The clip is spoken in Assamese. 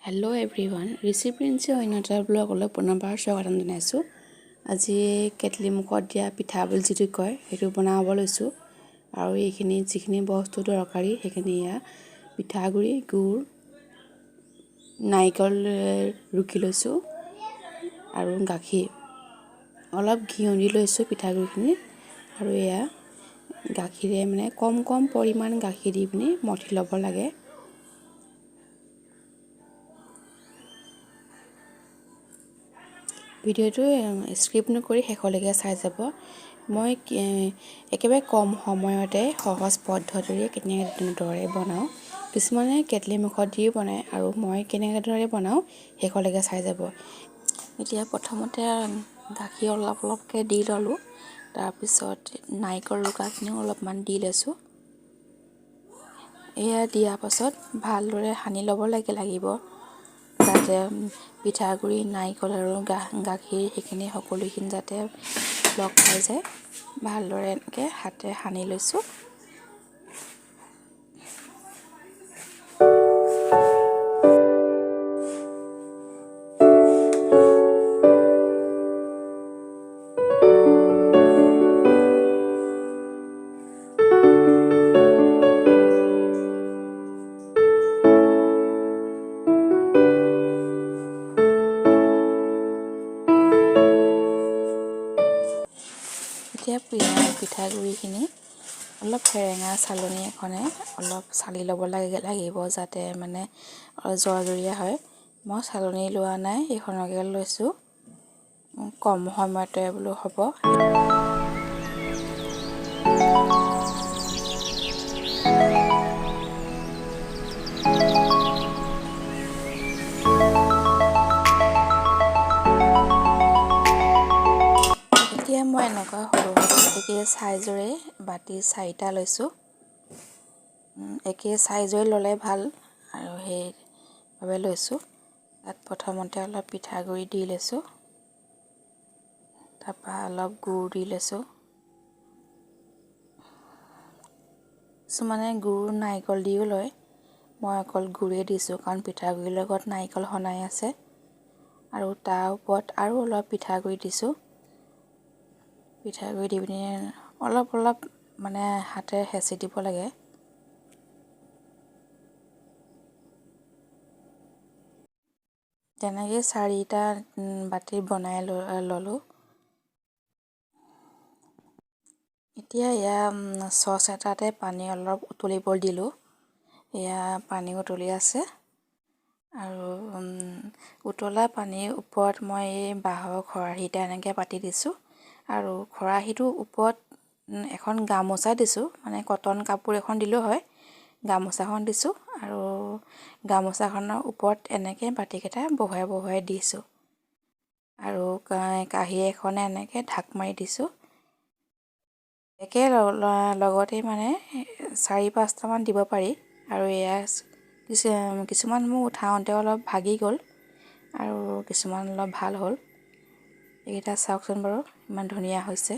হেল্ল' এভৰিৱান, ঋষি প্ৰিন্সৰ অন্য এটা ব্লগলৈ পুনৰবাৰ স্বাগতম জনাইছোঁ। আজি কেটলি মুখত দিয়া পিঠা বুলি যিটো কয়, সেইটো বনাব লৈছোঁ। আৰু এইখিনি যিখিনি বস্তু দৰকাৰী সেইখিনি এয়া পিঠাগুড়ি, গুড়, নাৰিকল ৰুকি লৈছোঁ আৰু গাখীৰ, অলপ ঘিউ দি লৈছোঁ পিঠাগুড়িখিনি। আৰু এয়া গাখীৰে মানে কম কম পৰিমাণ গাখীৰ দি পিনি মঠি ল'ব লাগে। ভিডিঅ'টো স্কিপ নকৰি শেষলৈকে চাই যাব। মই একেবাৰে কম সময়তে সহজ পদ্ধতিৰে কেনেদৰে বনাওঁ, কিছুমানে কেটলি মুখত দিও বনায় আৰু মই কেনেদৰে বনাওঁ শেষলৈকে চাই যাব। এতিয়া প্ৰথমতে গাখীৰ অলপ অলপকৈ দি ল'লোঁ, তাৰপিছত নাৰিকল ৰুকাখিনিও অলপমান দি লৈছোঁ। এয়া দিয়াৰ পাছত ভালদৰে সানি ল'ব লাগিব, যাতে পিঠাগুড়ি, নাৰিকল আৰু গাখীৰ সেইখিনি সকলোখিনি যাতে লগ খাই যায়। ভালদৰে এনেকৈ হাতেৰে সানি লৈছোঁ। এতিয়া পিঠাগুড়িখিনি অলপ সেৰেঙা চালনী এখনে অলপ চালি ল'ব লাগিব, যাতে মানে জৰজৰীয়া হয়। মই চালনী লোৱা নাই, এইখনকে লৈছোঁ, কম সময়তে বোলো হ'ব। এতিয়া মই এনেকুৱা সৰু সৰু একে চাইজৰে বাতি চাৰিটা লৈছোঁ। একে চাইজৰে ল'লে ভাল আৰু সেইবাবে লৈছোঁ। তাত প্ৰথমতে অলপ পিঠাগুড়ি দি লৈছোঁ, তাৰপৰা অলপ গুড় দি লৈছোঁ। কিছুমানে গুড় নাৰিকল দিও লয়, মই অকল গুড়েই দিছোঁ, কাৰণ পিঠাগুড়িৰ লগত নাৰিকল সনাই আছে। আৰু তাৰ ওপৰত আৰু অলপ পিঠাগুড়ি দিছোঁ। পিঠাগুড়ি দি পিনি অলপ অলপ মানে হাতেৰে হেঁচি দিব লাগে। তেনেকৈ চাৰিটা বাতি বনাই ল'লোঁ। এতিয়া এয়া চচ এটাতে পানী অলপ উতলিব দিলোঁ। এয়া পানী উতলি আছে আৰু উতলা পানীৰ ওপৰত মই এই বাঁহৰ খৰাহী এটা এনেকৈ পাতি দিছোঁ। আৰু খৰাহীটোৰ ওপৰত এখন গামোচা দিছোঁ, মানে কটন কাপোৰ এখন দিলেও হয়, গামোচাখন দিছোঁ। আৰু গামোচাখনৰ ওপৰত এনেকৈ বাতিকেইটা বহুৱাই বহুৱাই দিছোঁ আৰু কাঁহী এখনে এনেকৈ ঢাক মাৰি দিছোঁ। একে লগতে মানে 4-5টামান দিব পাৰি। আৰু এয়া কিছুমান মোৰ উঠাওঁতে অলপ ভাগি গ'ল আৰু কিছুমান অলপ ভাল হ'ল। এইকেইটা চাওকচোন বাৰু, ইমান ধুনীয়া হৈছে।